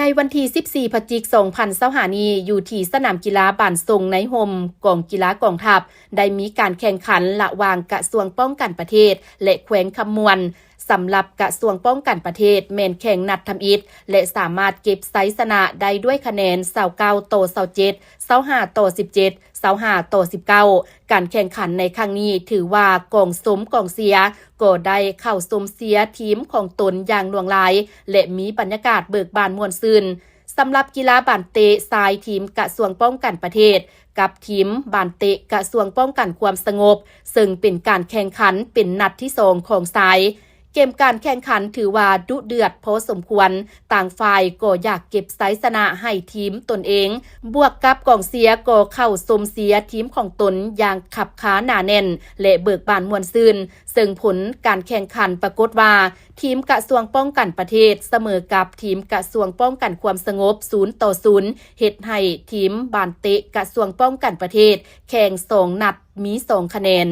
ໃນວັນທີສິບສີ່ ພະຈິກ ສອງພັນຊາວຫ້ານີ້ ຢູ່ທີ່ສະໜາມກິລາບ້ານຊົງ ໃນຮົ່ມກອງກິລາກອງທັບ ໄດ້ມີການແຂ່ງຂັນລະຫວ່າງກະຊວງປ້ອງກັນປະເທດ ແລະ ແຂວງຄຳມ່ວນ. ສຳລັບກະຊວງປ້ອງກັນປະເທດ ແມ່ນແຂ່ງນັດທຳອິດ ແລະ ສາມາດເກັບໄຊຊະນະໄດ້ດ້ວຍຄະແນນ ຊາວເກົ້າຕໍ່ຊາວເຈັດ, ຊາວຫ້າຕໍ່ສິບເຈັດ, ຊາວຫ້າຕໍ່ສິບເກົ້າ. ການແຂ່ງຂັນໃນຄັ້ງນີ້ ຖືວ່າກອງຊົມກອງເຊຍກໍໄດ້ເຂົ້າຊົມເຊຍທີມຂອງຕົນຢ່າງຫຼວງຫຼາຍ ແລະ ມີບັນຍາກາດເບີກບານມ່ວນຊື່ນ. ສຳລັບກິລາບານເຕະຊາຍທີມກະຊວງປ້ອງກັນປະເທດ ກັບທີມບານເຕະກະຊວງປ້ອງກັນຄວາມສະຫງົບ ເຊິ່ງເປັນການແຂ່ງຂັນເປັນນັດທີສອງຂອງຊາຍ. ເກມການແຂ່ງຂັນຖືວ່າດຸເດືອດພໍສົມຄວນ, ຕ່າງຝ່າຍກໍຢາກເກັບໄຊຊະນະໃຫ້ທີມຕົນເອງ, ບວກກັບກອງເຊຍກໍເຂົ້າຊົມເຊຍທີມຂອງຕົນຢ່າງຄັບຄາໜາແໜ້ນ ແລະ ເບີກບານມ່ວນຊື່ນ. ເຊິ່ງຜົນການແຂ່ງຂັນປາກົດວ່າ ທີມກະຊວງປ້ອງກັນປະເທດສະເໝີກັບທີມກະຊວງປ້ອງກັນຄວາມສະຫງົບ ສູນຕໍ່ສູນ ເຮັດໃຫ້ທີມບານເຕະກະຊວງປ້ອງກັນປະເທດແຂ່ງສອງນັດ ມີສອງຄະແນນ.